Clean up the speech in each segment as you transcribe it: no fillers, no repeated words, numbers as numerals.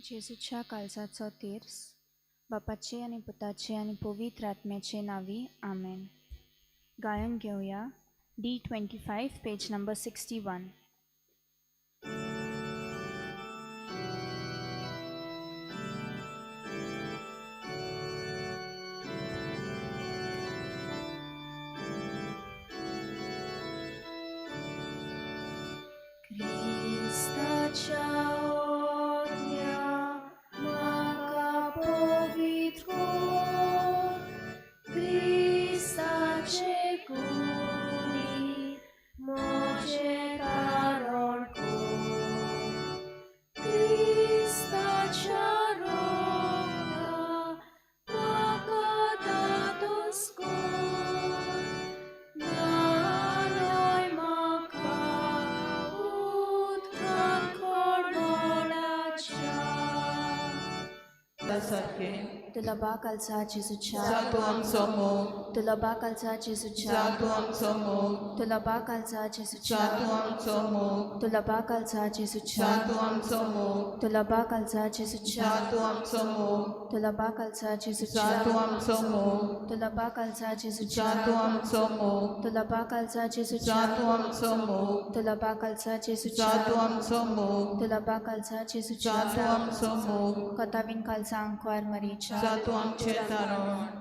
जेजूच्या काळजाचो तीर्स बापाचे आनी पुताचे आनी पवित्र आत्म्याचे नांवी आमेन. गायन घेवया D25 page number 61. क्रिस्ताच्या ओट्या म्हाका पवित्र कर, क्रिस्ताचे कुडीन म्हजें तारण कर, क्रिस्ताच्या रगतान म्हाका दादोस कर, न्हाणय म्हाका उदकान खडबडाच्या. सारखे तुला कालचा जेजूच्या जा तूं आमचो मोग तुला कालचा जेजूच्या जा तूं आमचो मोग तुला कालचा जेजूच्या जा तूं आमचो मोग तुला कालचा जेजूच्या जा तूं आमचो मोग तुला कालचा जेजूच्या जा तूं आमचो मोग तुला कालचा जेजूच्या जा तूं आमचो मोग तुला कालचा जेजूच्या जा तूं आमचो मोग तुला कालचा जेजूच्या जा तूं आमचो मोग तुला कालचा जेजूच्या जा तूं आमचो मोग तुला कालचा जेजूच्या जा तूं आमचो मोग कथावीन कालचा आंकवार मरीच्या जा तूं आमचें तारण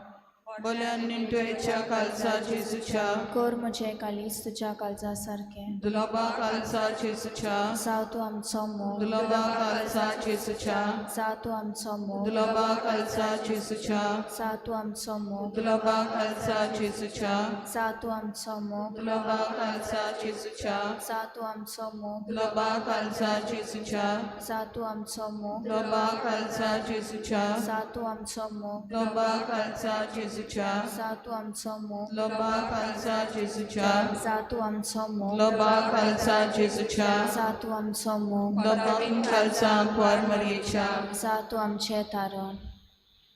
बल्या निंटोयच्या कालचा जेजूच्या कर म्हजें कालीस तुज्या काळजा सारकें दुलोबा कालचा जेजूच्या जाव तूं आमचो मोग दुलोबा कालचा जेजूच्या जाव तूं आमचो मोग दुलोबा कालचा जेजूच्या जाव तूं आमचो मोग दुलोबा कालचा जेजूच्या जाव तूं आमचो मोग दुलोबा कालचा जेजूच्या जाव तूं आमचो मोग दुलोबा कालचा जेजूच्या जाव तूं आमचो मोग दुलोबा कालचा जेजूच्या जाव तूं आमचो मोग दुलोबा कालचा जेजूच्या जाव तूं आमचो मोग दुलोबा कालचा जेजूच्या जाव तूं आमचो मोग दुलोबा कालचा जेजूच्या जाव तूं आमचो मोग दुलोबा कालचा आंकवार मरियेच्या जाव तूं आमचें तारण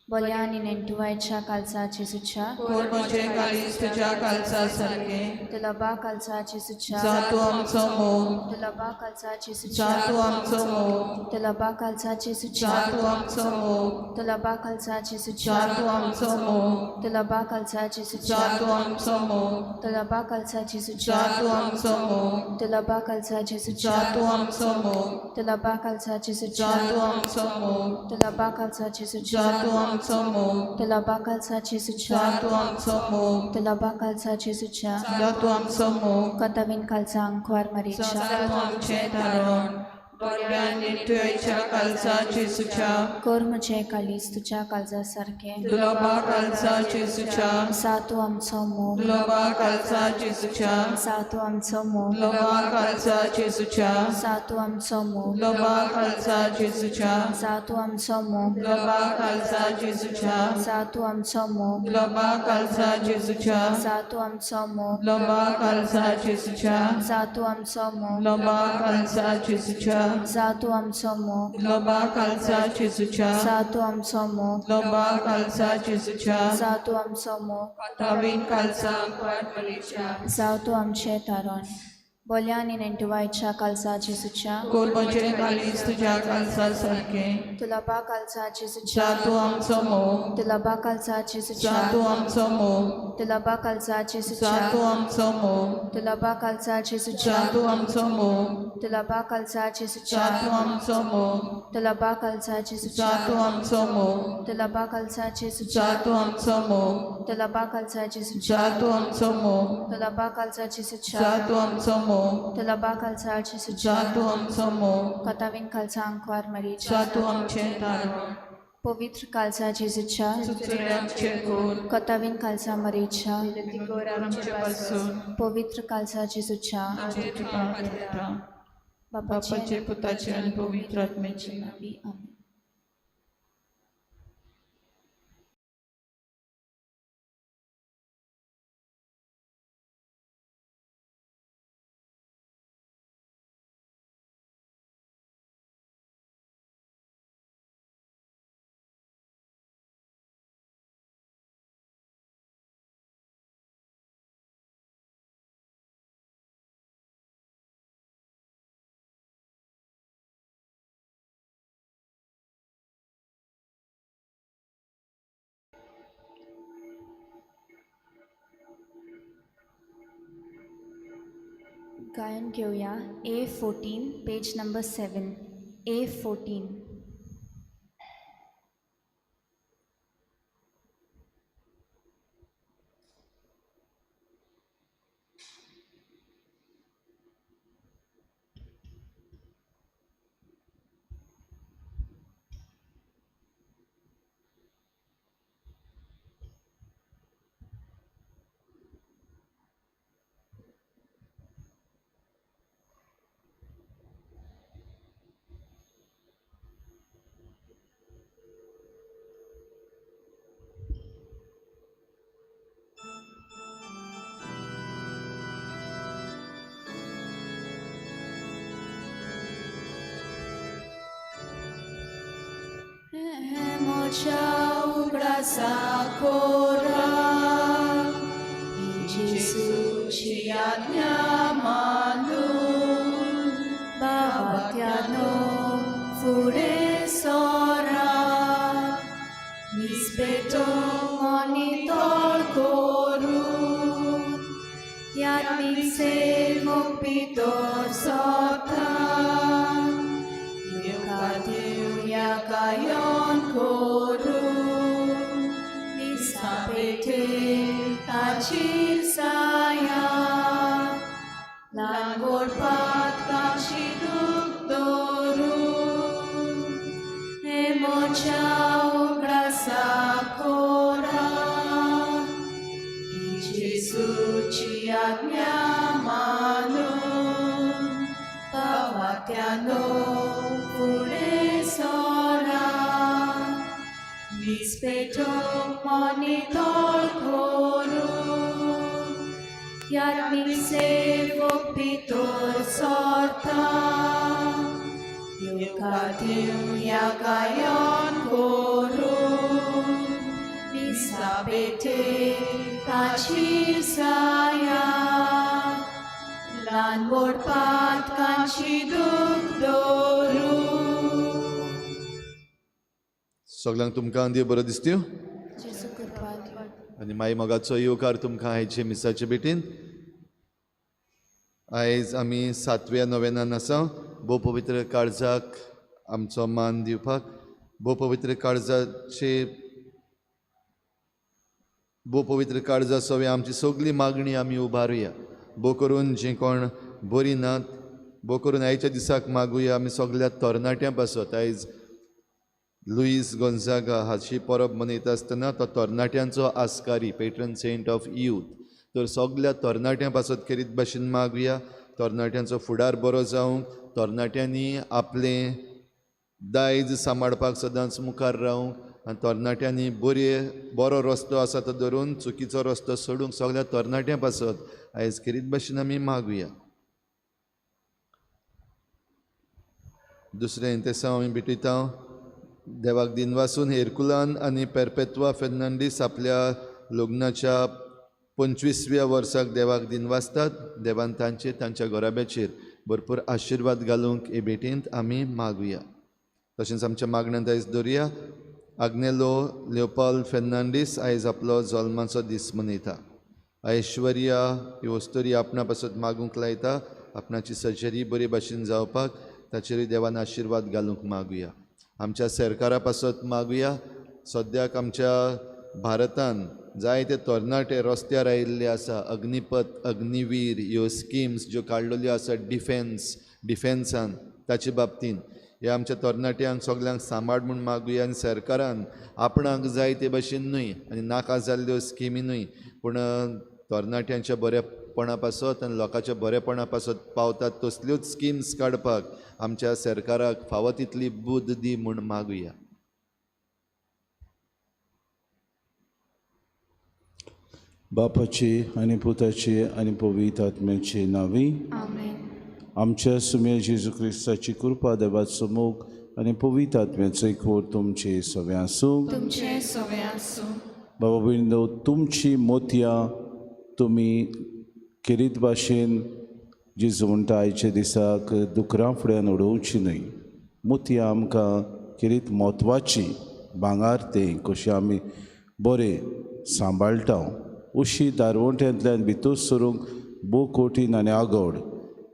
बल्या आनी नेण्टुवायच्या कालचा जेजूच्या कोर म्हजें काळीज तुज्या कालचा सारकें तुला बा कालचा जेजूच्या जा तूं आमचो मोग तुला बा कालचा जेजूच्या जा तूं आमचो मोग तुला बा कालचा जेजूच्या जा तूं आमचो मोग तुला बा कालचा जेजूच्या जा तूं आमचो मोग तुला बा कालचा जेजूच्या जा तूं आमचो मोग तुला बा कालचा जेजूच्या जा तूं आमचो मोग तुला बा कालचा जेजूच्या जा तूं आमचो मोग तुला बा कालचा जेजूच्या जा तूं आमचो मोग तुला बा कालचा जेजूच्या जा तूं आमचो मोग तुला बा कालचा जेजूच्या जा तूं आमचो मोग तुला बा कालचा जेजूच्या जा तूं आमचो मोग कथावीन कालचा आंकवार मरीच्या जा तूं आमचें तारण बऱ्या निटोयच्या कालचा जेजूच्या कर म्हजें काळीज तुज्या काळजा सारकें दुलोबा कालचा जेजूच्या जा तूं आमचो मोग दुलोबा कालचा जेजूच्या जा तूं आमचो मोग दुलोबा कालचा जेजूच्या जा तूं आमचो मोग दुलोबा कालचा जेजूच्या जा तूं आमचो मोग दुलोबा कालचा जेजूच्या जा तूं आमचो मोग दुलोबा कालचा जेजूच्या जा तूं आमचो मोग दुलोबा कालचा जेजूच्या जा तूं आमचो मोग दुलोबा कालचा जेजूच्या जा तूं आमचो मोग दुलोबा कालचा जेजूच्या जा तूं आमचो मोग दुलोबा कालचा जेजूच्या जा तूं आमचो मोग नवीन कालचा आंकवार मरीच्या जाव तूं आमचें तारण बोल्या आनी नेण्टुवायच्या कालचा जेजूच्या कोर म्हजें काळीज तुज्या कालचा सारकें तुला बा कालचा जेजूच्या जा तूं आमचो मोग तुला बा कालचा जेजूच्या जा तूं आमचो मोग तुला बा कालचा जेजूच्या जा तूं आमचो मोग तुला बा कालचा जेजूच्या जा तूं आमचो मोग तुला बा कालचा जेजूच्या जा तूं आमचो मोग तुला बा कालचा जेजूच्या जा तूं आमचो मोग तुला बा कालचा जेजूच्या जा तूं आमचो मोग तुला बा कालचा जेजूच्या जा तूं आमचो मोग तुला बा कालचा जेजूच्या जा तूं आमचो मोग तुला बा कालचा जेजूच्या जा तूं आमचो मोग कथावीन कालचा आंकवार मरीच्या जा तूं आमचें तारण पवित्र कालचा जेजूच्या चुचुरे आमचे कोर कथावीन कालचा मरीच्या आमचे पासून पवित्र कालचा जेजूच्या तुझे कृपा करता बापाचे पुताचे आणि पवित्र आत्म्याचे नावी आमेन. गायन घेवया A14 page number 7 A14. Sakora Jesuci आज्ञा मानून बाबात्यानो फुडें सोरा निस्पेटो मॉनितोळ करून यात्मीक सेवक भितर सोता येवकार दिवया गायन करून मिसापेटे ताची साया ल्हान पातकाची दूख दवरून हे म्हज्या उगडासा कोरा ही जेजूची आज्ञा मानून पावात्यानो फुडें सोरा निस्पेटोंक मॉनितोळ करून यात्मीक सेवक भितर सोरता येवकार दिवया गायन करून मिसापेटे ताची साया ल्हान व्हड पातकांची दूख दवरून. सगळ्यांक तुमकां देव बरो दिसत्यो जेजू कृपा दिवं. आनी माई मोगाचो येवकार तुमकां आयचे मिसाचे भेटीन. आयज आमी सातव्या नोवेनान आसा. भोव पवित्र काळजाक आमचो मान दिवपाक, भोव पवित्र काळजाचे भोव पवित्र काळजा सवे आमची सगळी मागणी आमी उबारुया. भोव करून जीं कोण बरीं नात, भोव करून आयच्या दिसाक मागुया आमी सगळ्या तरणाट्यां पासत. आयज लुईस गोन्झागा हाची परब मनयता आसतना तो तरणाट्यांचो आस्कारी, पेट्रन सेंट ऑफ यूथ. तर सगळ्या तरणाट्यां पासत खेरीत भाशेन मागुया तरणाट्यांचो फुडार बरो जावंक, तरणाट्यांनी आपलें दायज सांबाळपाक सदांच मुखार रावंक आनी तरणाट्यांनी बरो रस्तो आसा तो धरून चुकीचो रस्तो सोडूंक सगळ्या तरणाट्यां पासत आयज खेरीत भाशेन आमी मागुया. दुसरें इंतेसांव आमी भेटयता देवाक दिनवासून हेरकुलान आनी पेरपेत्वा फेर्नांडीस आपल्या लग्नाच्या 25व्या वर्साक देवाक दिनवासतात. देवान तांचेर तांच्या घराब्याचेर भरपूर आशिर्वाद घालूंक हे भेटींत आमी मागुया. तशेंच आमच्या मागण्यांत आयज दवरुया आग्नेलो लेवपाल फेर्नांडीस आयज आपलो जल्माचो दीस मनयता. ऐश्वर्या ही वस्तुरी आपणा पासत मागूंक लायता, आपणाची सर्जरी बरे भाशेन जावपाक ताचेरूय देवान आशिर्वाद घालूंक मागुया. आमच्या सरकारा पासत मागुया. सद्याक आमच्या भारतान जायते तरणाटे रस्त्यार आयिल्ले आसा. अग्निपथ, अग्निवीर ह्यो स्किम्स ज्यो काडलेल्यो आसा डिफेन्सान ताचे बाबतीन ह्या आमच्या तरणाट्यांक सगल्यांक सांबाळ म्हूण मागुया. आनी सरकारान आपणाक जाय ते भाशेन न्हय आनी नाका जाल्ल्यो स्किमी न्हय, पूण तरणाट्यांच्या बरेपणा पासत आनी लोकांच्या बरेपणा पासत पावतात तसल्योच स्किम्स काडपाक आमच्या सरकाराक फावो तितली बुद्द दी म्हूण मागुया. बापाचे आनी पुताचे आनी पवित्र आत्म्याचे नांवी आमेन. आमच्या सुम्या जेजू क्रिस्ताची कृपा, देवाचो मोग आनी पवित्र आत्म्याचो एकवट तुमचे सगळें आसूं. तुमचे सगळें आसूं. बाबा भयणीनो, तुमची मोतयां तुमी खेरीत भाशेन जेजू म्हणटा आयच्या दिसाक दुकरां फुड्यान उडोवची न्हय. मोतयां आमकां खेरीत म्हत्वाची, भांगार तें कशें आमी बरें सांबाळटा. अशी दारवंट्यांतल्यान भितर सरूंक भोव कठीण आनी आगोड.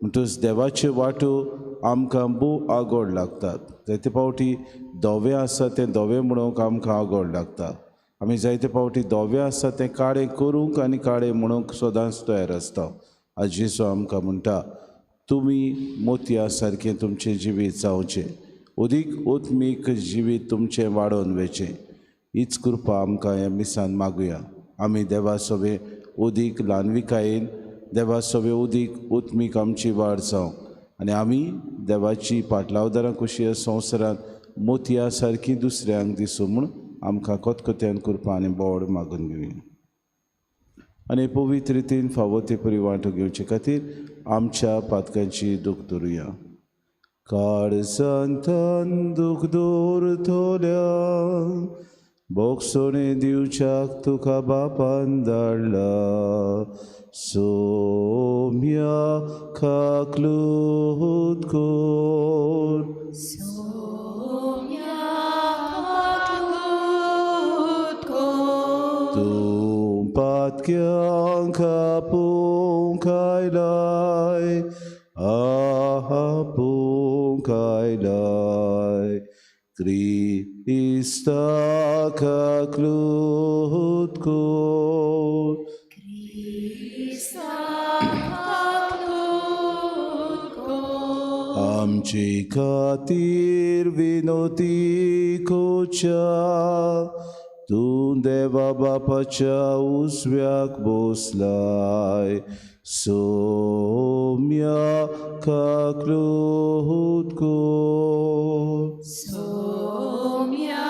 म्हणटच देवाचे वाटो आमकां भोव आगोड लागतात. जायते फावटी धवें आसा तें धवें म्हणूंक आमकां आगोड लागता. आमी जायते फावटी धवें आसा तें काळें करूंक आनी काळें म्हणूंक सदांच तयार आसता. आज जेजू आमकां म्हणटा, तुमी मोतया सारकें तुमचें जिवीत जावचें, अदीक ओत्मीक जिवीत तुमचें वाडोवन वचें. हीच कृपा आमकां ह्या मिसान मागुया. आमी देवा सोबे अदीक ल्हानविकायेन, देवा सोबे अदीक ओत्मीक आमची वाड जावं आनी आमी देवाची पाटलावदारां कशी ह्या संवसारांत मोतया सारकी दुसऱ्यांक दिसूं म्हूण आमकां खतखत्यान कृपा आनी बोड मागून घेवया. आनी पवित्र रितीन फावो ते परी वांटो घेवचे खातीर आमच्या पातकांची दूख धरुया. काळजांतल्यान दूख दवरतल्या बोगसोणे दिवच्याक तुका बापान धाडला, सोम्या काकलूत कोर, सोम्या काकलूत कोर, तूं पातक्यांक आपोवंक आयलाय, आपोवंक आयलाय, क्रिस्ता काकलूत कोर, क्रिस्ता काकलूत कोर, आमचे खातीर विनोती कोच्या तूं देवा बापाच्या उजव्याक बसलाय, सोम्या काकलूत कोर, सोम्या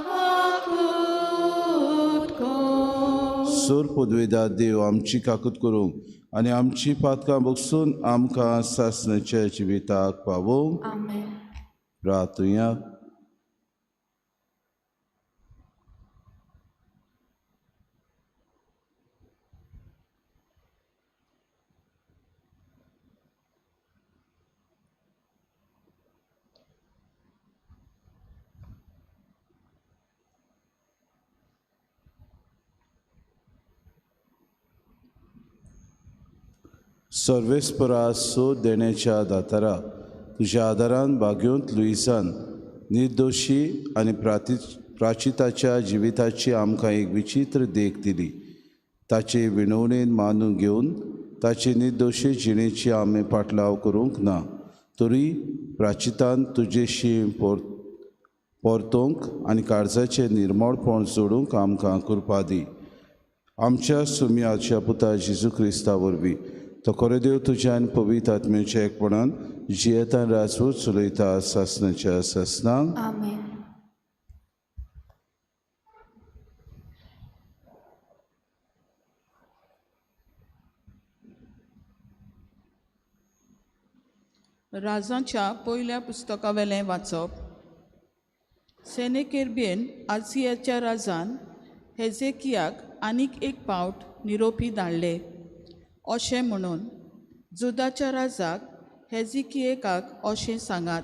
काकलूत कोर. सोर पदवेदा देव आमची काकूत करूंक आनी आमची पातकां बगसून आमकां सासणाच्या जिविताक पावोवंक. आमेन. प्रार्थुया. सर्वेस्परा सोद देण्याच्या दातारा तुज्या आदारान भाग्योंत लुईसान निर्दोशी आनी प्राचिताच्या जिविताची आमकां एक विचित्र देख दिली. ताचे विणवणेन मानून घेवन ताचे निर्दोशी जिणेची आमी पाटलाव करूंक ना, तरी प्राचितान तुजेशी परतोवंक आनी काळजाचें निर्मळपण जोडूंक आमकां कृपा दी. आमच्या सुम्याच्या पुता जेजू क्रिस्ता वरवीं तो खरो देव तुज्या आनी पवित्र आत्म्याच्या एकपणान जियेतान राजवट चलयता सासणाच्या सासणाक. आमेन. राजांच्या पयल्या पुस्तकावेलें वाचप. सेनेकेरबेन आसियाच्या राजान हेजेकियाक आनीक एक पावट निरोपी धाडले अशें म्हणून, जुदाच्या राजाक हेजिकियेकाक अशें सांगात,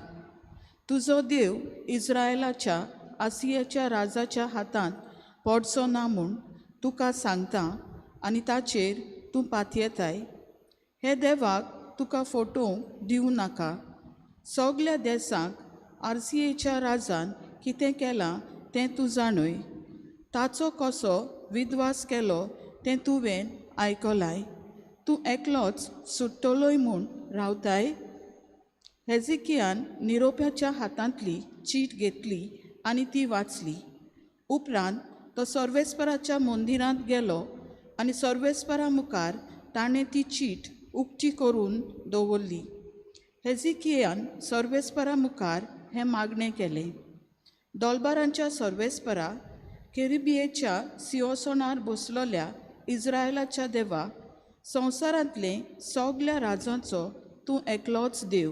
तुजो देव इस्रायलाच्या आसियाच्या राजाच्या हातांत पडचो ना म्हूण तुका सांगता आनी ताचेर तूं पातयेताय. हे देवाक तुका फटोवंक दिवं नाका. सगल्या देसांक आरसीएच्या राजान कितें केलां तें तूं जाणूय, ताचो कसो विद्वास केलो तें तुवें आयकलाय. तूं एकलोच सुट्टलोय म्हूण रावताय. हेजिकियान निरोप्याच्या हातांतली चीट घेतली आनी ती वाचली. उपरांत तो सर्वेस्पराच्या मंदिरांत गेलो आनी सर्वेस्परा मुखार ताणें ती चीट उक्ती करून दवरली. हेजिकियान सर्वेस्परा मुखार हें मागणें केलें, दोलबारांच्या सर्वेस्परा, केरिबियेच्या सिंहासनार बसलोल्या इस्रायलाच्या देवा, संवसारांतले सगल्या राजांचो तूं एकलोच देव.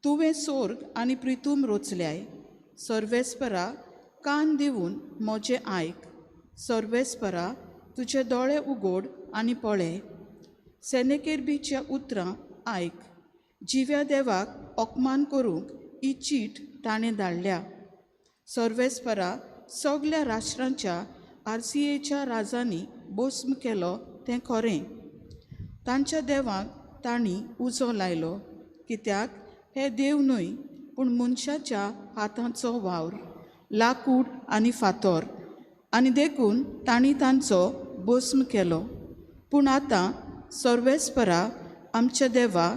तुवें सोर्ग आनी प्रितूम रोचल्याय. सर्वेस्परा, कान दिवन म्हजें आयक. सर्वेस्परा, तुजे दोळे उगोड आनी पळय. सेनेकेरबीच्या उतरां आयक. जिव्या देवाक अपमान करूंक ही चीट ताणें धाडल्या. सर्वेस्परा, सगल्या राष्ट्रांच्या आरसीएच्या राजांनी बोस्म केलो तें खरें. तांच्या देवांक तांणी उजो लायलो, कित्याक हे देव न्हय पूण मनशाच्या हातांचो वावर, लाकूड आनी फातोर, आनी देखून तांणी तांचो भस्म केलो. पूण आतां सर्वेस्परा आमच्या देवा,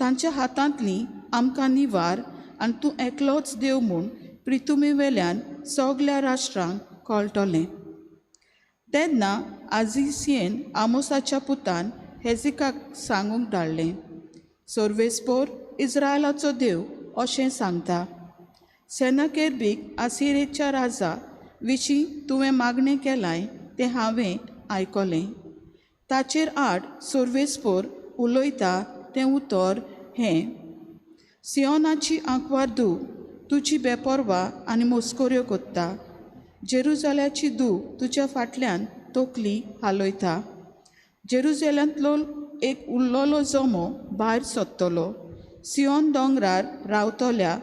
तांच्या हातांतली आमकां निवार आनी तूं एकलोच देव म्हूण प्रितुमे वेल्यान सगल्या राष्ट्रांक कळटलें. तेन्ना आजिसियेन आमोसाच्या पुतान हेजिकाक सांगूंक धाडलें, सर्वेस्पोर इस्रायलाचो देव अशें सांगता, सेनाकेरबीक आसिरेच्या राजा विशीं तुवें मागणें केलाय तें हांवें आयकलें. ताचेर आड सर्वेस्पोर उलयता तें उतर हें, सियोनाची आंकवार धूव तुजी बेपर्वा आनी मस्कऱ्यो कोत्ता, जेरुजाल्याची धूव तुज्या फाटल्यान तकली हालयता. जेरुजाल्यांतलो एक उरलेलो जमो भायर सोदतलो, सियोन दोंगरार रावतल्या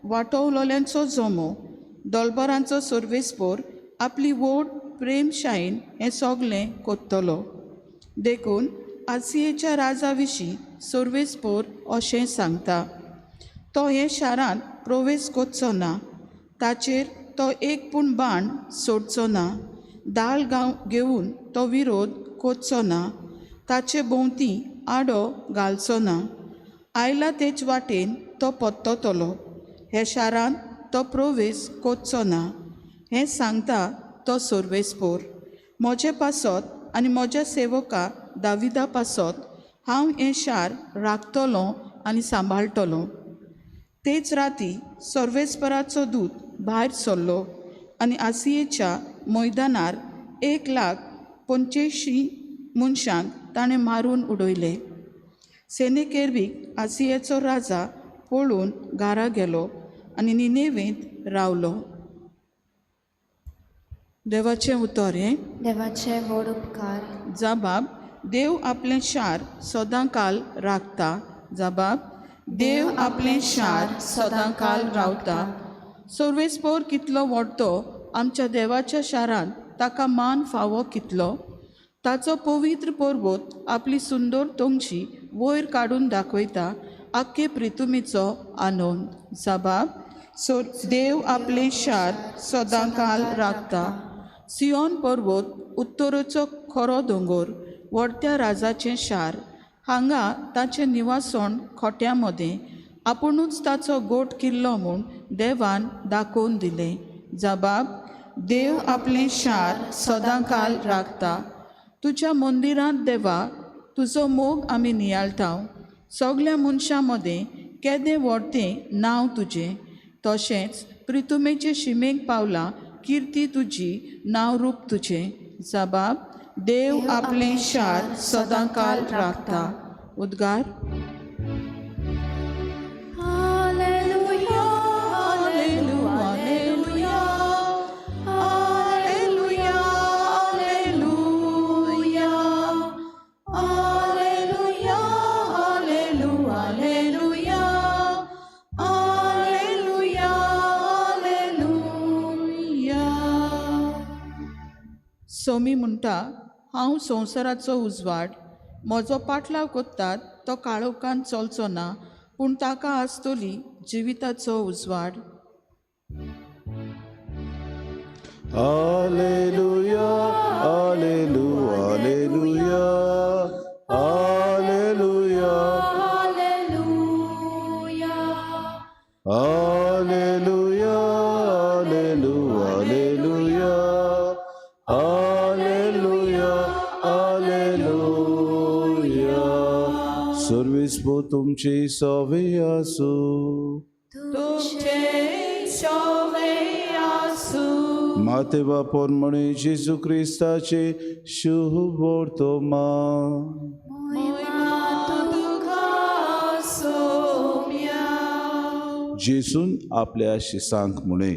वाटोवलोल्यांचो जमो, दोलबरांचो सर्वेस्पोर आपली व्हड प्रेमशायेन हें सगलें कोत्तलो. देखून आसियेच्या राजा विशीं सर्वेस्पोर अशें सांगता, तो हे शारांत प्रवेश करचो ना, ताचेर तो एक पूण बाण सोडचो ना, दाल गांव घेवन तो विरोध करचो ना, ताचे भोंवती आडो घालचो ना, आयला तेच वाटेन तो पत्ततलो, हे शारांत तो प्रवेश करचो ना. हें सांगता तो सर्वेस्पोर. म्हजे पासत आनी म्हज्या सेवका दाविदा पासत हांव हें शार राखतलो आनी सांबाळटलो. तेच राती सर्वेस्पराचो दूत भायर सरलो आनी आसियेच्या मैदानार 1,85,000 मनशांक ताणें मारून उडयले. सेनेकेरबीक आसियेचो राजा पळून घरा गेलो आनी निनेवेंत रावलो. देवाचें उतर हें. देवाचे व्हड उपकार. जबाब, देव आपलें शार सदां काल राखता. जबाब, देव आपलें शार सदां काल रावता. सर्वेस्पोर कितलो व्हडतो आमच्या देवाच्या शारांत ताका मान फावो कितलो. ताचो पवित्र पर्वत आपली सुंदर तोंगशी वयर काडून दाखयता आख्खे प्रितुमीचो आनंद. जबाब, देव आपलें शार सदां काल राखता. सियोन पर्वत उत्तरेचो खरो दोंगोर, व्हडत्या राजाचें शार, हांगा ताचें निवासण खोट्या मदें, आपुणूच ताचो गोट किल्लो म्हूण देवान दाखोवन दिलें. जबाब, देव आपलें शार सदां काल राखता. तुज्या मंदिरांत देवा तुजो मोग आमी नियाळटा, सगल्या मनशां मदें केदें व्हडतें नांव तुजें, तशेंच प्रितुमेचे शिमेक पावलां किर्ती तुजी नांव रूप तुजें. जबाब, देव आपलें शार सदां काल राखता. उद्गार. सोमी म्हणटा, हांव संवसाराचो उजवाड, म्हजो पाटलाव कोत्तात तो काळोखान चलचो ना, पूण ताका आसतली जिविताचो उजवाड. Alleluia, alleluia, alleluia, alleluia, alleluia, alleluia, alleluia, alleluia. सर्वेस्पोर तुमचे सवे आसूं. तुमचे सवे आसूं. माते बापोरमणे जेजू क्रिस्ताचे शुभ वर्तमान. जेजून आपल्या शिसांक म्हणे,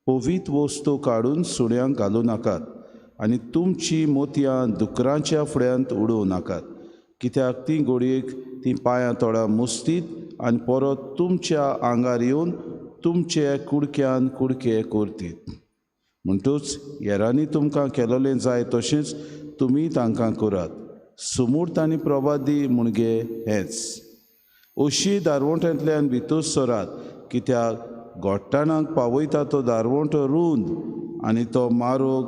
पवित्र वस्तू काडून सुण्यांक घालूं नाकात आनी तुमची मोतयां दुकरांच्या फुड्यांत उडोवं नाकात, कित्याक ती घडयेक ती पांयां तोडा मुस्तीत आनी परत तुमच्या आंगार येवन तुमचे कुडक्यान कुडके करतीत. म्हणटूच हेरांनी तुमकां केलोलें जाय तशेंच तुमी तांकां करात. सुमूर्त आनी प्रवादी मुणगे हेच. अशी दारवंट्यांतल्यान भितर सरात, कित्याक गोट्टाणाक पावयता तो दारवंटो रूंद आनी तो मारोग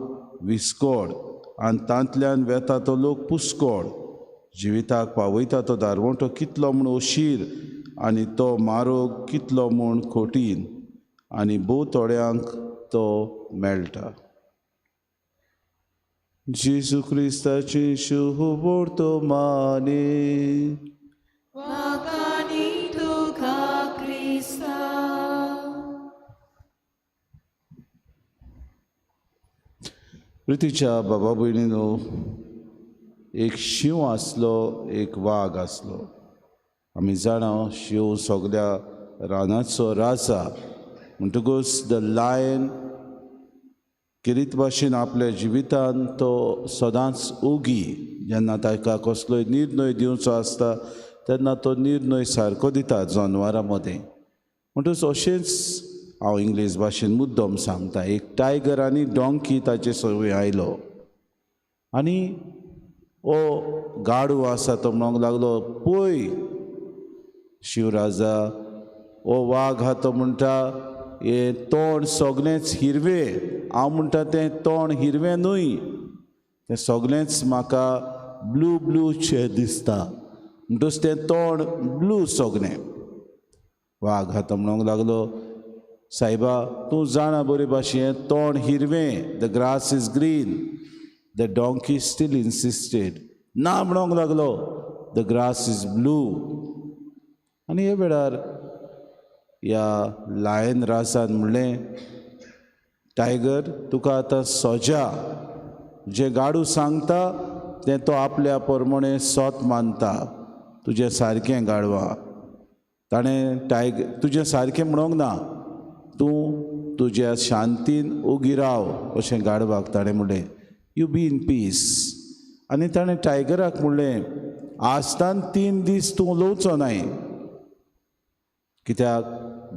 विस्कोड आनी तांतल्यान वेता तो लोक पुस्कोड. जिविताक पावयता तो दारवंटो कितलो म्हूण अशीर आनी तो मारोग कितलो म्हूण कठीण आनी भोव थोड्यांक तो मेळटा. जेजू क्रिस्ताची शुभवर्तमाने. प्रितीच्या बाबा भयणीनो, एक शींव आसलो, एक वाग आसलो. आमी जाणा शींव सगल्या रानाचो राजा, म्हणटकूच the lion किरीत भाशेन आपल्या जिवितान तो सदांच ओगी. जेन्ना ताका कसलोय निर्णय दिवचो आसता तेन्ना तो निर्णय सारको दिता जनवरां मदें. म्हणटकूच अशेंच हांव इंग्लीश भाशेन मुद्दम सांगता, एक टायगर आनी डोंकी ताचे सवय आयलो आनी ओ गाडू आसा तो म्हणूंक लागलो, पळय शिवराजा, ओ वाग आहा तो म्हणटा हें तोंड सगळेंच हिरवें. हांव म्हणटा तें तोंड हिरवें न्हय, तें सगळेंच म्हाका ब्लू ब्लूशें दिसता, म्हणटकूच तें तोंड ब्लू सगळें. वाग आहा तो म्हणूंक लागलो, सायबा तूं जाणा बरे भाशेन तोंड हिरवें, the grass is green. The donkey still insisted, ना म्हणूंक लागलो, the grass is blue. आनी हे वेळार ह्या लायन राजान म्हणलें, टायगर तुका आतां सजा, जें गाडू सांगता तें तो आपल्या प्रमाणे सोत मानता, तुजें सारकें गाडवा. ताणें टायगर तुजें सारकें म्हणूंक ना, तूं तुज्या शांतीन ओगी राव अशें गाडवाक ताणें म्हणलें, you be in peace. आनी ताणें टायगराक म्हणलें, आजतान 3 दीस तूं उलोवचो नाय, कित्याक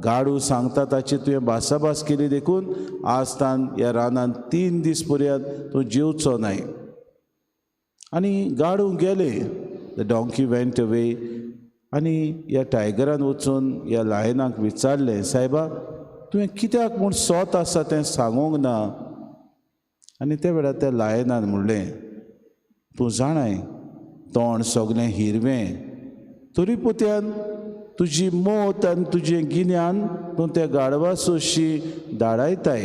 गाडू सांगता ताची तुवें भासाभास केली देखून आजतान ह्या रानांत 3 दीस पर्यंत तूं जेवचो नाय. आनी गाडू गेले, the donkey went away. आनी ह्या टायगरान वचून ह्या लायनाक विचारलें, सायबा तुवें कित्याक म्हूण सोत आसा तें सांगूंक ना? आनी त्या वेळार त्या लायनान म्हणलें, तूं जाणाय तोंड सगळें हिरवें, तरी पोत्यान तुजी मोत आनी तुजें गिन्यान तूं त्या गाडवा सोशी धाडायताय.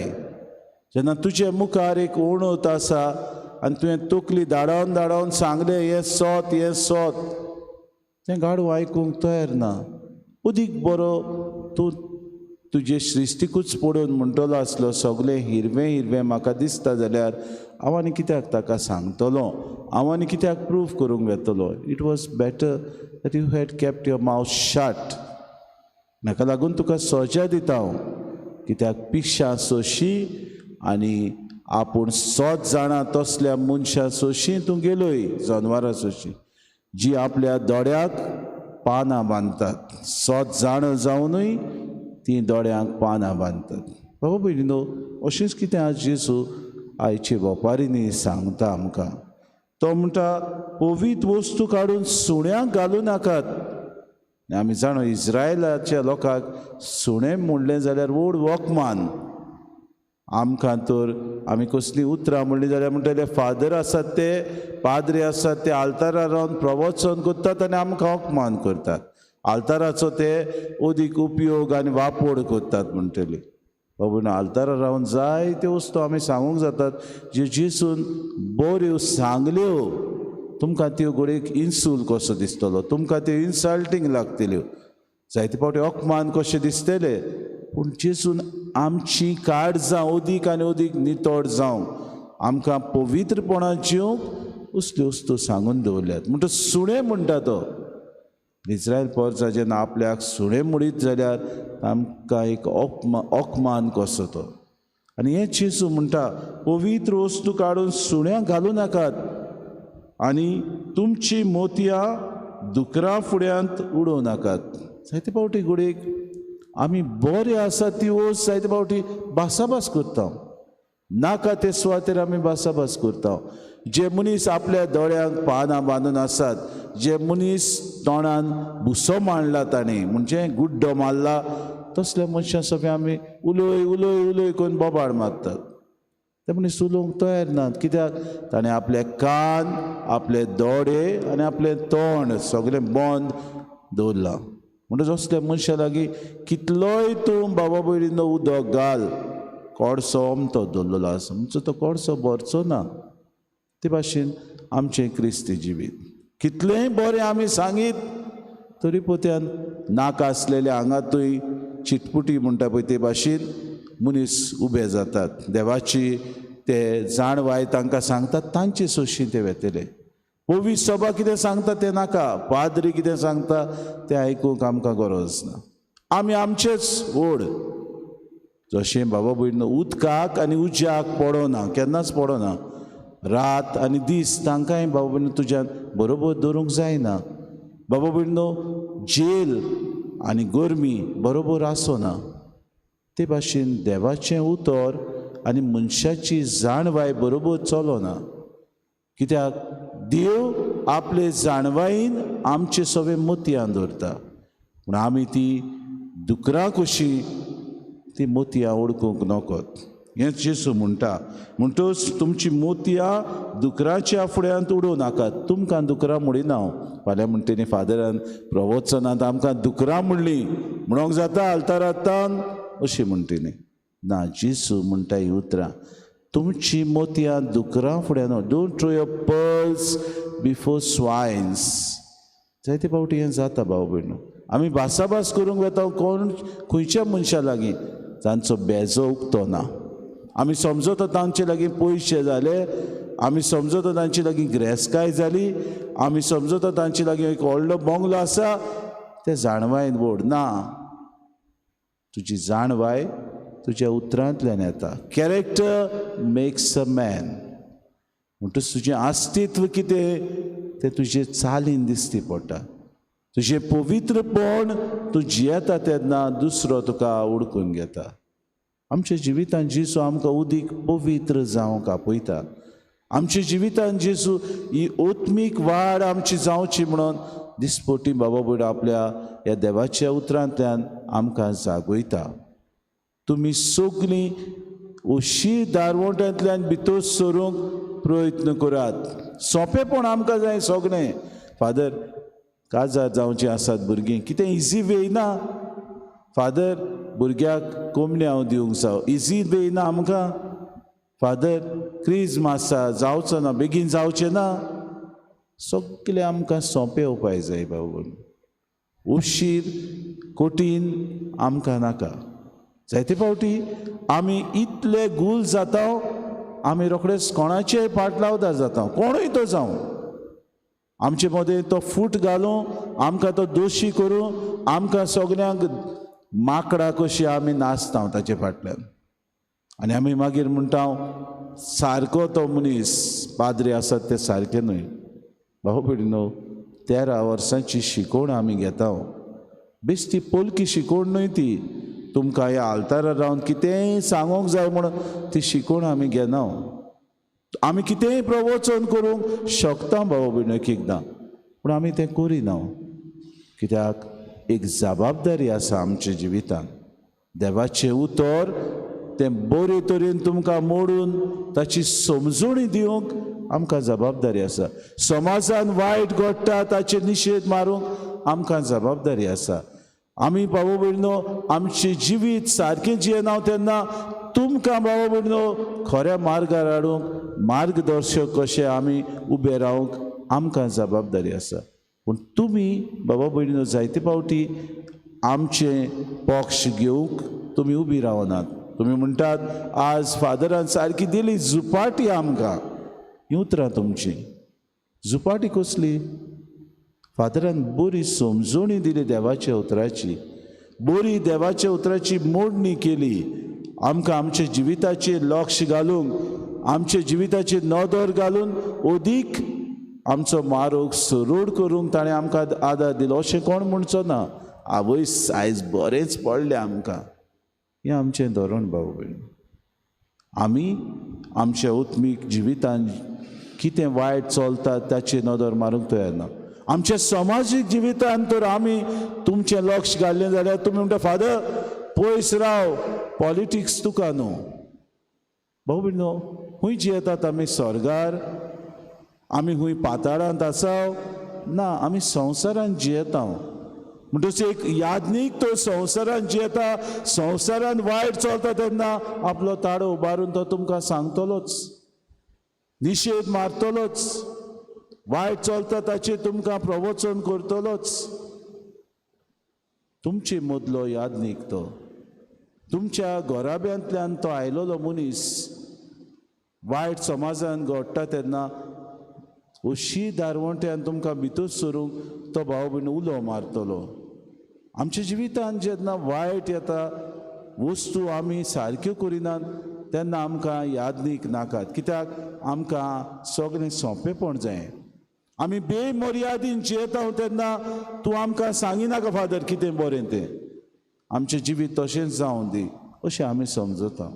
जेन्ना तुजे मुखार एक ओणोत आसा आनी तुवें तकली धाडावन धाडावन सांगलें हें सोत हें सोत, तें गाडव आयकूंक तयार ना. अदीक बरो तूं तुजे सृश्टीकूच पळोवन म्हणटलो आसलो सगळें हिरवें हिरवें म्हाका दिसता जाल्यार हांव आनी कित्याक ताका सांगतलो, हांव आनी कित्याक प्रूफ करूंक वेतलो. It was better that you had kept your mouth shut. म्हाका लागून तुका सजा दिता हांव, कित्याक पिश्या सोशी आनी आपूण सोत जाणा तसल्या मनशां सोशी तूं गेलोय, जनवरां सोशी जी आपल्या दोळ्याक पानां बांदतात, सोत जाणा जावनूय ती दोळ्यांक पानां बांदतात. बाबा भयणीनो, अशेंच कितें आज जेजू आयचे वेपारींनी सांगता आमकां. तो म्हणटा पवित्र वस्तू काडून सुण्यांक घालूं नाकात. आनी आमी जाणो इस्रायलाच्या लोकांक सुणें म्हणलें जाल्यार व्हड वकमान. आमकां तर आमी कसलीं उतरां म्हणलीं जाल्यार म्हणटले फादर आसात ते, पाद्री आसात ते आल्तारार रावन प्रवचन करतात आनी आमकां अपमान करतात, आल्ताराचो ते अदीक उपयोग आनी वापर करतात म्हणटले. बाबा आल्तारार रावन जायत्यो वस्तू आमी सांगूंक जातात ज्यो जेजून बऱ्यो सांगल्यो, तुमकां त्यो घडयेक इन्सूल कसो दिसतलो, तुमकां त्यो इन्सल्टींग लागतल्यो, जायते फावटी अपमान कशे दिसतले, पूण जेजून आमची काळजां अदीक आनी अदीक नितळ जावंक, आमकां पवित्रपणान जिवंक असल्यो वस्तू सांगून दवरल्यात. म्हणटा सुणें म्हणटा तो इस्रायल पोरचा जेन्ना आपल्याक सुणें म्हणीत जाल्यार आमकां एक अपमान कसो तो. आनी हें जेजू म्हणटा पवित्र वस्तू काडून सुण्यांक घालूं नाकात आनी तुमची मोतयां दुकरां फुड्यांत उडोवं नाकात. जायते फावटी घडयेक आमी बरे आसा ती वस्त जायते फावटी भासाभास करता, नाका ते सुवातेर आमी भासाभास करता. जे मनीस आपल्या दोळ्यांक पानां बांदून आसात, जे मनीस तोंडान भुसो मांडला ताणें, म्हणजे गुड्डो मारला, तसल्या मनशां सगळें आमी उलय उलय उलय करून बोबाळ मारतात. ते मनीस उलोवंक तयार नात. कित्याक? ताणें आपले कान, आपले दोळे आनी आपलें तोंड सगळें बंद दवरलां. म्हणटच असल्या मनशां लागीं कितलोय तूं बाबा भयणीनो उदक घाल, कोडसो अमतो दवरलेलो आसा म्हणचो तो कोडसो भरचो ना. ते भाशेन आमचें क्रिस्ती जिवीत कितलेंय बरें आमी सांगीत तरी पोत्यान नाका आसलेल्या हांगातूय चिटपुटी म्हणटा पळय ते भाशेन मनीस उबे जातात. देवाची ते जाणवाय तांकां सांगतात, तांचे सोशी ते वेतले. पवित्र सभा कितें सांगता तें नाका, पाद्री कितें सांगता तें आयकूंक आमकां गरज ना. आमी आमचेच ओड. जशें बाबा भयणीनो उदकाक आनी उज्याक पडना, केन्नाच पडना. रात आनी दीस तांकांय बाबा भयणीनो तुज्यान बरोबर दवरूंक जायना. बाबा भयणीनो जेल आनी गरमी बरोबर आसना. ते भाशेन देवाचें उतर आनी मनशाची जाणवाय बरोबर चलना. कित्याक? देव आपले जाणवायेन आमचे सगळे मोतयां दवरता, पूण आमी ती दुकरां कशी ती मोतयां ओडकूंक नकत. हें जेजू म्हणटा. म्हणटच तुमची मोतयां दुकराच्या फुड्यांत उडोवं नाकात. तुमकां दुकरां म्हणिना हांव. फाल्यां म्हणटा न्ही फादरान प्रवचनांत आमकां दुकरां म्हणलीं म्हणोंक जाता आल्तारांत अशी म्हणटा न्ही. ना, जेजू म्हणटा हीं उतरां, तुमची मोतयां दुकरां फुड्यान, don't throw your pearls before swines. जायते फावटी हें जाता भाव भयणो. आमी भासाभास करूंक वेता कोण खंयच्या मनशां लागीं तांचो बेजो उक्तो ना. आमी समजता तांचे लागीं पयशे जाले, आमी समजता तांचे लागीं ग्रेसकाय जाली, आमी समजता तांचे लागीं एक व्हडलो बंगलो आसा. ते जाणवायन व्हड ना. तुजी जाणवाय तुज्या उतरांतल्यान येता. Character makes a man. म्हणटच तुजें अस्तित्व कितें तें तुजे चालीन दिसती पडटा. तुजें पवित्रपण तूं जियेता तेन्ना दुसरो तुका उडकून घेता. आमच्या जिवितान जेजू आमकां उदीक पवित्र जावंक आपयता. आमच्या जिवितान जेजू ही आत्मीक वाड आमची जावची म्हणून दिसपटी बाबा भयण आपल्या ह्या देवाच्या उतरांतल्यान आमकां जागयता. तुमी सगळीं अशी दारवंट्यांतल्यान भितर सरूंक प्रयत्न करात. सोंपेपण आमकां जाय सगळें. फादर काजार जावचीं आसात भुरगीं, कितें इजी वे ना. फादर भुरग्याक कोमण्यांव हांव दिवंक जावं, इजी वे ना आमकां. फादर क्रिज्म आसा, जावचो ना, बेगीन जावचें ना. सगळें आमकां सोंपे उपाय जाय बाबू. उशीर कठीण आमकां नाका. जायते फावटी आमी इतले गूल जाता, आमी रोखडेच कोणाचेय पाट लावदार जाता, कोणूय तो जावं. आमचे मदें तो फूट घालूं, आमकां तो दोशी करूं, आमकां सगल्यांक माकडां कशी आमी नाचता ताचे फाटल्यान. आनी आमी मागीर म्हणटा सारको तो मनीस पाद्री आसात ते सारके न्हय. भाव भयणीनो, 13 वर्सांची शिकवण आमी घेता. बेश्टी पोलकी शिकवण न्हय ती. तुमकां ह्या आल्तारार रावन कितेंय सांगूंक जाय म्हणून ती शिकवण आमी घेना. आमी कितेंय प्रवचन करूंक शकता भाव भयणीनो एक एकदां, पूण आमी तें करिना. कित्याक? एक जबाबदारी आसा आमच्या जिवितान. देवाचें उतर तें बरे तरेन तुमकां मोडून ताची समजणी दिवंक आमकां जबाबदारी आसा. समाजान वायट घडटा ताचेर निशेध मारूंक आमकां जबाबदारी आसा. आमी बाबा भयणीनो आमचें जिवीत सारकें जियेना तेन्ना तुमकां बाबा भयणीनो खऱ्या मार्गार हाडूंक मार्गदर्शक कशें आमी उबे रावंक आमकां जबाबदारी आसा. पूण तुमी बाबा भयणीनो जायते फावटी आमचें पक्ष घेवंक तुमी उबी रावनात. तुमी म्हणटात आज फादरान सारकी दिली झुपाटी आमकां. हीं उतरां तुमचीं. झुपाटी कसली? फादरान बरी समजणी दिली देवाच्या उतराची, बरी देवाच्या उतराची मोडणी केली. आमकां आमच्या जिविताचेर लक्ष घालूंक, आमच्या जिविताचेर नदर घालून अदीक आमचो मार्ग सरळ करूंक ताणें आमकां आदार दिलो. अशें कोण म्हणचो ना, आवयस आयज बरेंच पडलें आमकां. हें आमचें धोरण भाव भयण. आमी आमच्या आत्मीक जिवितान कितें वायट चलता ताची नदर मारूंक तयार ना. आमच्या समाजीक जिवितान तर आमी तुमचें लक्ष घाल्लें जाल्यार तुमी म्हणटा फादर पयस राव, पॉलिटिक्स तुका न्हू. भाऊ भयणो, खूंय जियेतात आमी? स्वर्गार? आमी खूंय पाताळांत आसा? ना, आमी संवसारांत जियेता. म्हणटच एक याज्ञीक तो संवसारांत जियेता, संवसारांत वायट चलता तेन्ना आपलो ताळो उबारून तो तुमकां सांगतलोच, निशेध मारतलोच, वायट चलता ताचेर तुमकां प्रवचन करतलोच. तुमचे मदलो याज्ञीक तो, तुमच्या घराब्यांतल्यान तो आयलोलो मनीस वायट समाजान घडटा तेन्ना अशी दारवंट्यान तुमकां भितर सरूंक तो भाव भयण उलो मारतलो. आमच्या जिवितान जेन्ना वायट येता, वस्तू आमी सारक्यो करिनात तेन्ना आमकां याज्ञीक नाकात. कित्याक आमकां सगळें सोंपेपण जाय. आमी बेमर्यादीन जियेता तेन्ना तूं आमकां सांगिनाका फादर कितें बरें तें, आमचें जिवीत तशेंच जावं दी अशें आमी समजता.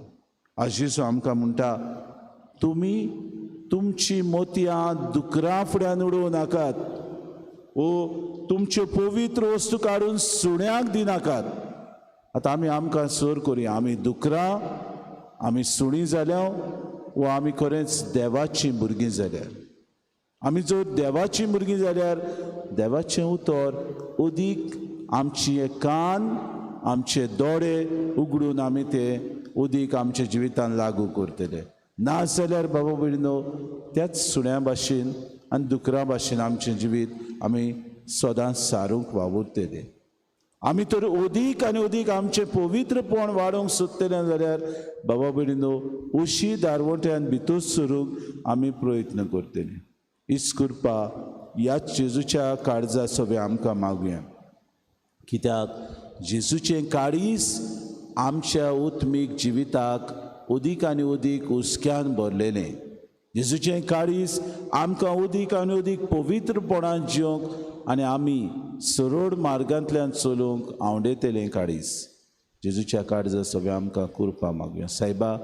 आज जेजू आमकां म्हणटा, तुमी तुमची मोतयां दुकरां फुड्यान उडोवं नाकात, ओ तुमच्यो पवित्र वस्तू काडून सुण्यांक दिनाकात. आतां आमी आमकां सर करुया, आमी दुकरां, आमी सुणीं जाल्या वो आमी खरेंच देवाचीं भुरगीं जाल्यार? आमी जर देवाचीं भुरगीं जाल्यार देवाचें उतर अदीक आमचे कान, आमचे दोळे उगडून आमी ते अदीक आमच्या जिवितान लागू करतले. ना जाल्यार बाबा भयणीनो, त्याच सुण्या भाशेन आनी दुकरां भाशेन आमचें जिवीत आमी सदांच सारूंक वावुरतले. आमी तर अदीक आनी अदीक आमचें पवित्रपण वाडोवंक सोदतले जाल्यार बाबा भयणीनो, अशी दारवट्यान भितर सरूंक आमी प्रयत्न करतले. हीच कृपा ह्याच जेजूच्या काळजा सगळें आमकां मागुया. कित्याक जेजूचें काळीज आमच्या उत्मीक जिविताक अदीक आनी अदीक हुस्क्यान भरलेलें. जेजूचें काळीज आमकां अदीक आनी अदीक पवित्रपणान जिवंक आनी आमी सरळ मार्गांतल्यान चलूंक आवडेतलें काळीज. जेजूच्या काळजा सगळें आमकां कृपा मागुया. सायबा,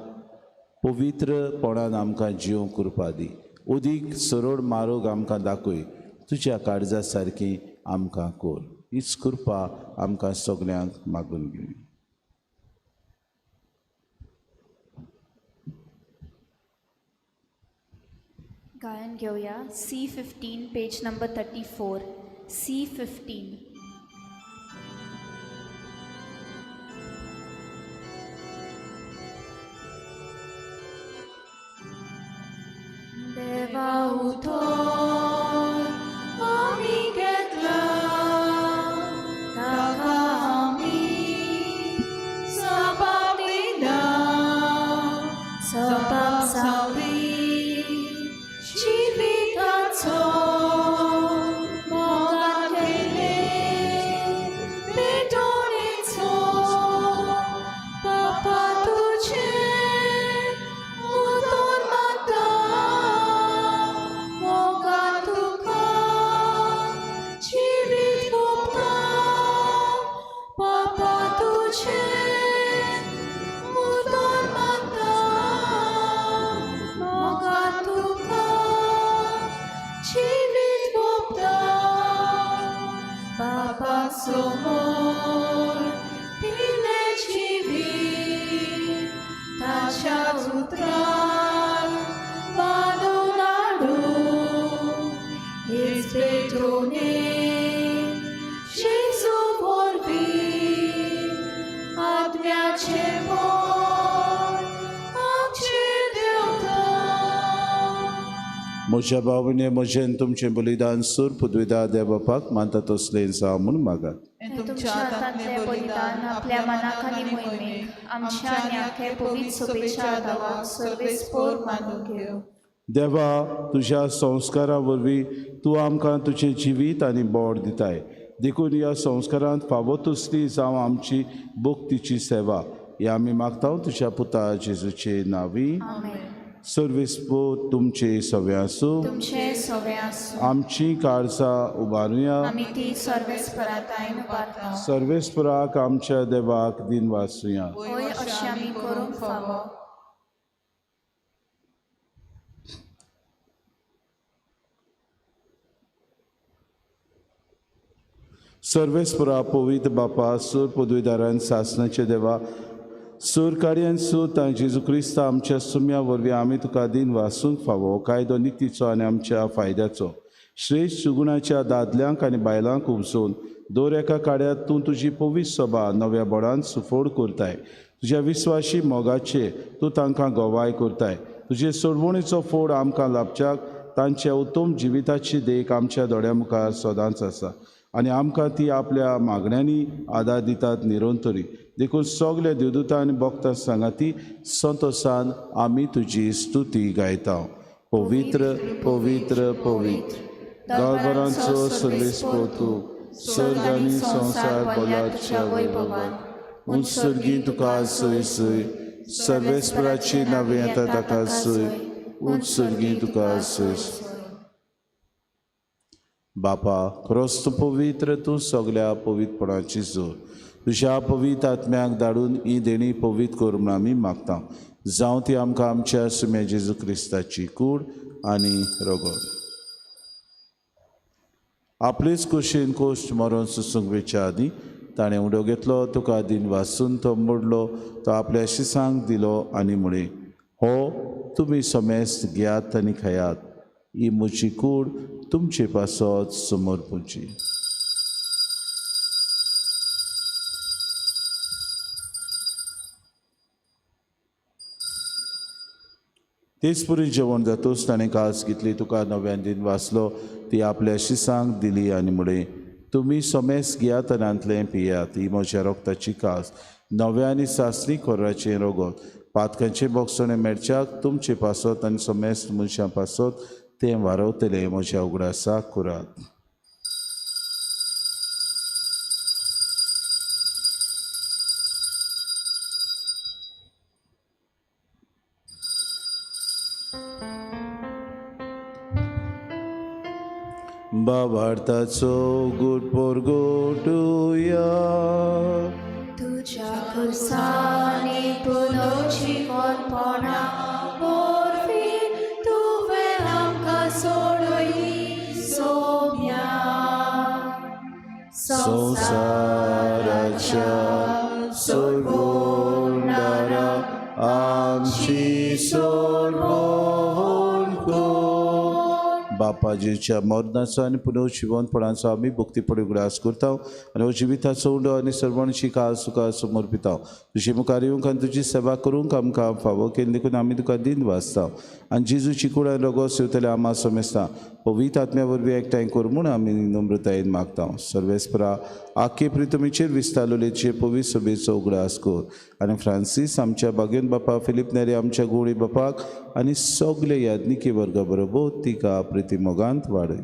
पवित्रपणान आमकां जिवंक कृपा दी, अदीक सरळ मार्ग आमकां दाखय, तुज्या काळजा सारकी आमकां कर. हीच कृपा आमकां सगल्यांक मागून घेवया. गायन घेवया C15 page number 34. C15. देवा उठोन आमी घेतला ताका आमी सबाब दिला, सबाब सावळी जिविताचो मोगान केले पेटोणेचो. बापा तुजें उतर मागता, मोगान तुका जिवीत ओंपता. बापा तुजें उतर मागता, मोगान तुका जिवीत ओंपता. बापा समोर दिलें जिवीत, ताच्या उतरान बांदून हाडूं. हीच पेटोवणेक जेजू वरवीं आत्म्याचें बळ आमचेर देंवता. म्हज्या भावांनी म्हजें तुमचें बलिदान सूर पुदविदा देव बापाक मानता तसलें जावं म्हूण मागात. हें तुमच्या हातांतलें बलिदान आपल्या मनाक आनी मोहिमेक आमच्या आनी आख्या पवित्र सभेच्या दावाक सर्वेस्पोर मानून घेवं. देवा, तुज्या संस्कारा वरवीं तूं आमकां तुजें जिवीत आनी बोड दिताय, देखून ह्या संस्कारांत फावो तसली जावं आमची भक्तीची सेवा. हे आमी मागता तुज्या पुता जेजूचे नांवी. आमेन. सर्वेस्पोर तुमचे सगळे आसूं. तुमचे सगळे आसूं. आमची काळजां उबारुया. आमी ती सर्वेस्परातायन उबारता. सर्वेस्पराक आमच्या देवाक दिनवासुया. होय, अशें आमी करूंक फावो. सर्वेस्परा पवित्र बापा सूर पदवीदारान सासनाचे देवा सूर कार्यान सूर जेजू क्रिस्ता आमच्या सुम्या वरवीं आमी तुका दिन वासूंक फावो कायदो नितीचो आनी आमच्या फायद्याचो श्रेश्ठ सुगुणाच्या दादल्यांक आनी बायलांक उपजोवन दर एका काड्यांत तूं तुजी पवित्र सभा नव्या बोडान सुफोड करताय. तुज्या विस्वाशी मोगाचे तूं तांकां गवाय करताय. तुजे सोडवणीचो फोड आमकां लाभच्याक तांच्या उत्तम जिविताची देख आमच्या दोळ्या मुखार सदांच आसा आनी आमकां ती आपल्या मागण्यांनी आदार दितात निरंतरी. देखून सगळे देवदूतां आनी भक्तां सांगाती संतोसान आमी तुजी स्तुती गायता. पवित्र पवित्र पवित्र गांवभरांचो सर्वेस्पर तूं, स्वर्ग आनी संवसार भरला तुज्या वैभवान. उंच सर्गी तुका सोय सोय, सर्वेस्पराची नांवें येता ताका सोय, उंच सर्गी तुका सोय. बापा क्रोस्त तूं पवित्र, तूं सगल्या पवित्रपणाची जोर. तुज्या पवित्र आत्म्याक धाडून ही देणी पवित्र कर म्हूण आमी मागता. जावं ती आमकां आमच्या सुम्या जेजू क्रिस्ताची कूड आनी रगत. आपलेच कुशीन कोश्ट मरोन सुसूंक वेच्या आदीं ताणें उडो घेतलो, तुका दिन वासून तो मोडलो, तो आपल्या शिसांक दिलो आनी म्हळें, हो तुमी समेस्त घेयात आनी खायात, ही म्हजी कूड तुमचे पासत समर्पूची. तेच पुरी जेवण जातूच ताणें कास घेतली, तुका नव्यान दिन वाचलो, ती आपल्या शिसांक दिली आनी म्हळें, तुमी समेस्त घेयात आनी हांतलें पियात, ही म्हज्या रोगताची कास, नव्या आनी सासणी कोराचें रोगत, पातकांचें बोगसणें मेळच्याक तुमचे पासत आनी समेस्त मनशां पासत तें वारवतलें म्हज्या उगडासाक करात. बाबार्थाचो गुट पोरगोटुया तुज्या खुर्सांनी पुनर्जिवनपणा वरवीं तुवें आमकां सोडयली सोम्या. संवसाराच्या सोडवणारा आमची सोडवण कर. बापाजीच्या मरणाचो आनी पुनर्जिवनपणाचो आमी भक्तीपणी उगडास करता आनी हो जिविताचो उंडो आनी सर्वांची कास तुका समर्पिता. तुजे मुखार येवंक आनी तुजी सेवा करूंक आमकां फावो केली देखून आमी तुका दिन वाचता आनी जेजूची कूड आनी रगत सेवतले आमा समेस्ता पवित्र आत्म्या वरवीं एकठांय कर म्हूण आमी नम्रतायेन मागता. सर्वेस्परा आखे प्रितमीचेर विस्तारलेचे पवित्र सभेचो उगडास कर आनी फ्रांसीस आमच्या बागेन बापा, फिलीप नेरी आमच्या गोळी बापाक आनी सगळे याज्ञिकी वर्गा बरोबर तिका प्रिती मोगांत वाडय.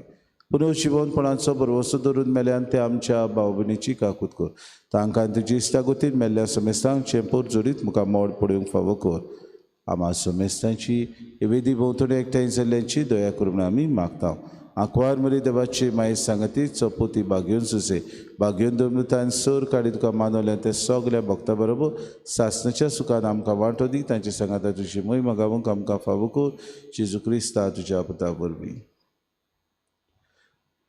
पुनर्जिवनपणाचो भरवंसो धरून मेल्यान ते आमच्या भाव भयणीची काकूत कर. तांकां तुजी इश्टागतीन मेल्ल्या समेस्तांक चेंपोर जोडीत मुखार मोड पडूंक फावो कर. आमा समेस्तांची वेदी भोंवतणी एकठांय जाल्ल्यांची दया कर म्हूण आमी मागता. आंकवार मरी देवाची माई सांगती चपोती बागेवन सुसे बागेवन दमृतान सर काडी तुका मानवल्या ते सगल्या भक्ता बरोबर सासणाच्या सुखान आमकां वांटो दी. तांचे सांगाता तुजी मोहिमा गावूंक आमकां फावो कर. जेजू क्रिस्ता तुज्या पुता वरवीं.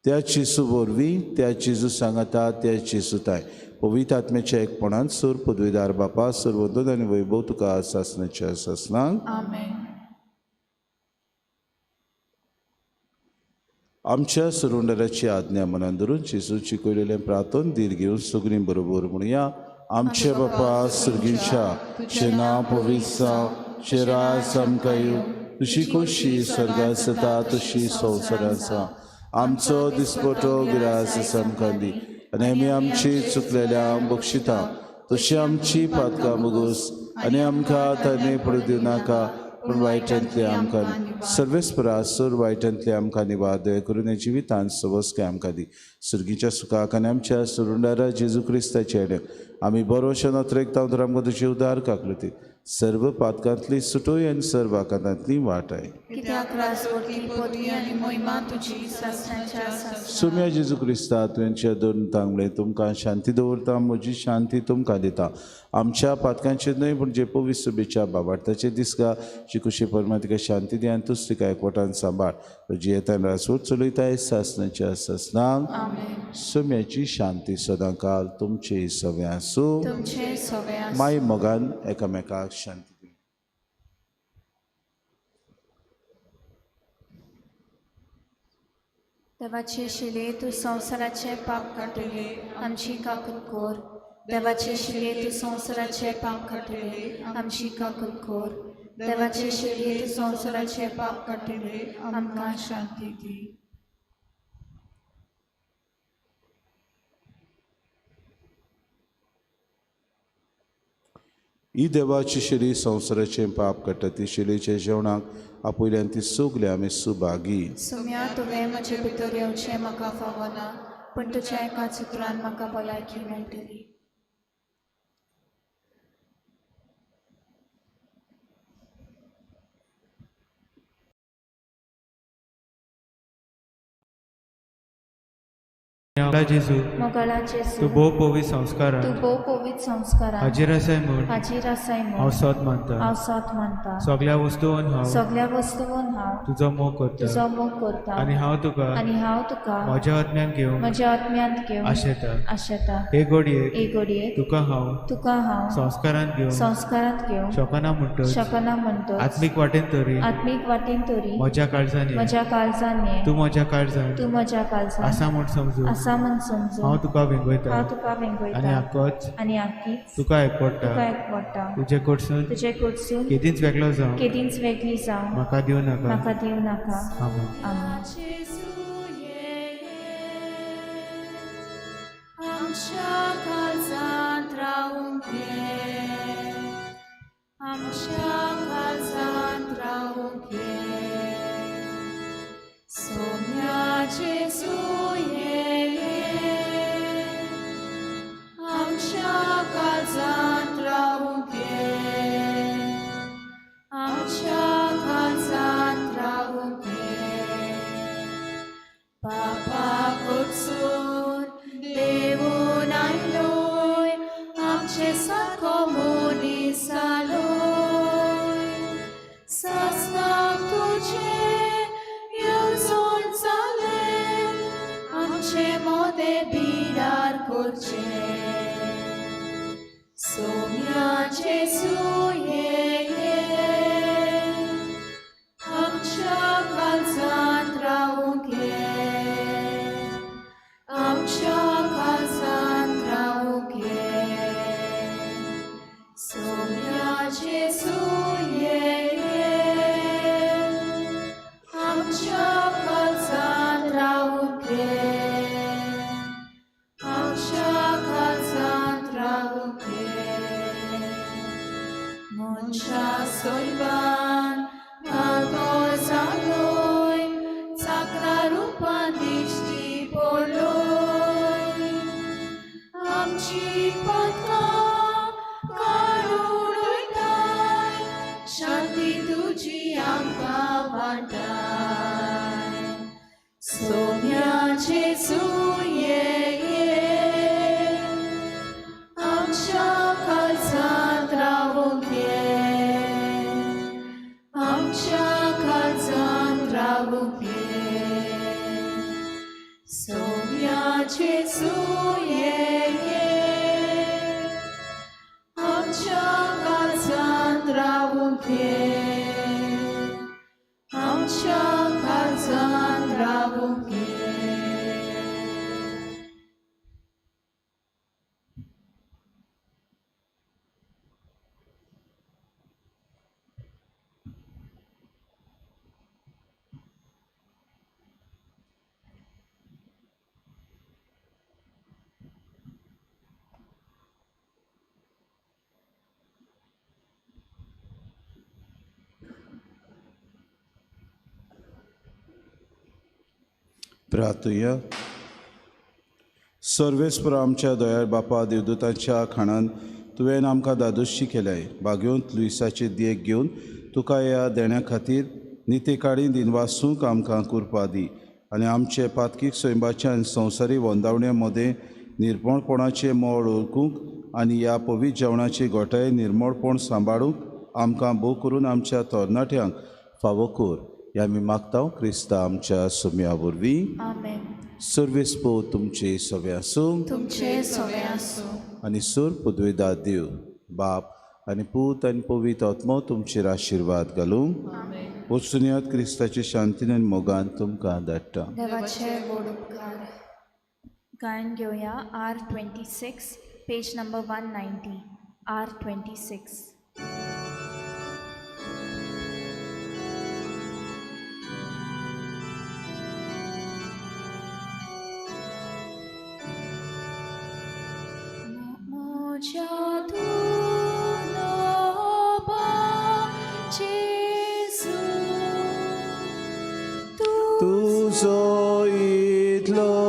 त्या जेजू वरवीं, त्या जेजू सांगाता, त्या जेजू ताय पवित्र आत्म्याच्या एकपणान सूर पदवीदार बापा सर्वोदन आनी वैभव तुका सासणाच्या सासणाक. आमेन. आमच्या सुरुंडराची आज्ञा मनान धरून जेजू शिकयलेलें प्रार्थन धीर घेवन सगळीं बरोबर म्हणया. आमचे बापा सर्गीच्या, तुजें नांव पवित्र जावं, तुजें राज आमकां येवं, तुजी खोशी स्वर्गांत जाता तशी संवसारांत जावं. आमचो दिसपटो गिरास आमकां दी आनी आमी आमची चुकलेल्या बक्षिता तशी आमची पातकां मुगोस आनी आमकां ताणें पडूं दिवं नाका, पूण वायटांतले आमकां सर्वेस्परा सर वायटांतले आमकां निवार. दया करून ह्या जिवितांत सवस्काय आमकां दी. सर्गीच्या सुखाक आनी आमच्या सुरुंडारा जेजू क्रिस्ताच्या हेड्याक आमी बरो नत्रेक तांव तर आमकां तुजी उदार काकलती. सर्व पातकांतली सुटोय आनी सर्व आकांतांतली वाटाय. कित्याक राजवटी पदवी आनी मोहिमा तुजी सासणाच्या सासणाक. सोम्या जेजू क्रिस्ता तुवें दोन तांगले तुमकां शांती दवरता, म्हजी शांती तुमकां दिता. आमच्या पातकांचेर न्हय पूण जे पवित्र सभेच्या बाबार्थाचेर दिसका जी कुशी परमा तिका शांती दी आनी तूच तिका एकवटान सांबाळ. जियेतान राजवट चलयताय सासणाच्या सासणाक. आमेन. सोम्याची शांती सदांकाल तुमचे सगळें आसूं. तुमचे सगळे आसूं. माय मोगान एकामेकाक शांती दी. देवाचे शिले तूं संवसाराचे पाप काडटले, आमची काकूत कर. देवाचे शिले तूं संवसाराचे पाप काडटले, आमची काकूत कर. देवाचे शिले तूं संवसाराचे पाप काडटले, आमकां शांती दी. ही देवाची शिली संवसाराचें पाप काडटा, ती शिलेच्या जेवणाक आपयल्यान ती सगळी आमी सुभागी. सुम्या तुवें म्हजे भितर येवचें म्हाका फावना, पूण तुज्या एका सुत्रान म्हाका भलायकी मेळटली. जेजू, मोगाळा जेजू, तूं भोव पवित्र संस्कारान तूं भोव पवित्र संस्कारान हाजीर आसाय म्हूण हाजीर आसाय हांव म्हूण सोद मानता. हांव सोद मानता. सगळ्या वस्तून हांव सगळ्या वस्तून हांव तुजो मोग करता तुजो मोग करता आनी हांव तुका आनी हांव तुका म्हज्या आत्म्यान घेवंक म्हज्या आत्म्यांत घेवन आशेता. आशेता. हे घडयेक हे घडयेक तुका हांव तुका हांव संस्कारांत घेवंक संस्कारांत घेवंक शकना म्हणटच शकना म्हणटच आत्मीक वाटेन तरी आत्मीक वाटेन तरी म्हज्या काळजान ये. म्हज्या काळजान ये. तूं म्हज्या काळजान तूं म्हज्या काळजान आसा म्हूण समजून आसा म्हूण समजून हांव तुका वेंगयता हांव तुका आनी वेंगयता आकच आनी आकीच तुका एकवटा. तुका एकवटा. तुजे कडसून तुजे कडसून केदींच वेगळो जावं केदींच वेगळी जावं म्हाका दिवं नाका. म्हाका दिवं नाका. आमेन. आमेन. आमच्या काळजांत रावूंक ये, आमच्या काळजांत रावूंक ये. सोम्या जेजू ये, आमच्या काळजांत रावूंक ये, आमच्या काळजांत रावूंक ये. पापा कडसून देवून आयलोय, आमचे सारको मनीस जालोय. सासणाक तुजे येवजण जालें, आमचे मोदें बिरार करचें. सोम्या जेजू ये, आमच्या काळजांत रावूंक ये, आमच्या काळजांत रावूंक ये. सोम्या जेजू ये, आमच्या काळजांत रावूंक ये, आमच्या काळजांत रावूंक ये. मनशा सोयबान आगो जालोय, चाकरा रुपान दिश्टी पडलोय. आमची पातकां काडून वयताय, शांती तुजी आमकां वांटाय. सोम्या जेजू ये, आमच्या काळजांत रावूंक ये, आमच्या काळजांत रावूंक ये. सोम्या जेजू ये, आमच्या काळजांत रावूंक ये, आमच्या काळजांत रावूंक ये. प्रार्थुया. सर्वेस्पर आमच्या दयाळ बापा, देवदूतांच्या खाणान तुवें आमकां दादोशी केल्याय. भाग्योंत लुईसाचे देख घेवन तुका ह्या देण्या खातीर नितेकाडी दिनवासूंक आमकां कुरपा दी आनी आमचे पातकीक सैमाचे आनी संवसारी वंदावण्या मदें निर्मळपणाचें मोल ओळखूंक आनी ह्या पवित्र जेवणाची गोठाय निर्मळपण सांबाळूंक आमकां भोव करून आमच्या तरणाट्यांक फावो कर. ह्या आमी मागता क्रिस्ता आमच्या सुम्या वरवीं. आमेन. सर्वेस पो तुमचे सगळे आसूं तुमचे सगळे आसूं. आनी सोर पुदवेदा देव बाप आनी पूत आनी पवित्र आत्मो तुमचेर आशिर्वाद घालूं. वचुनयात क्रिस्ताचे शांतीन आनी मोगान तुमकां धाडटा. देवाचे व्हड उपकार. गायन घेवया R 26 page number 190. R 26. म्हज्या दुर्लभा जेजू, तुजो इतलो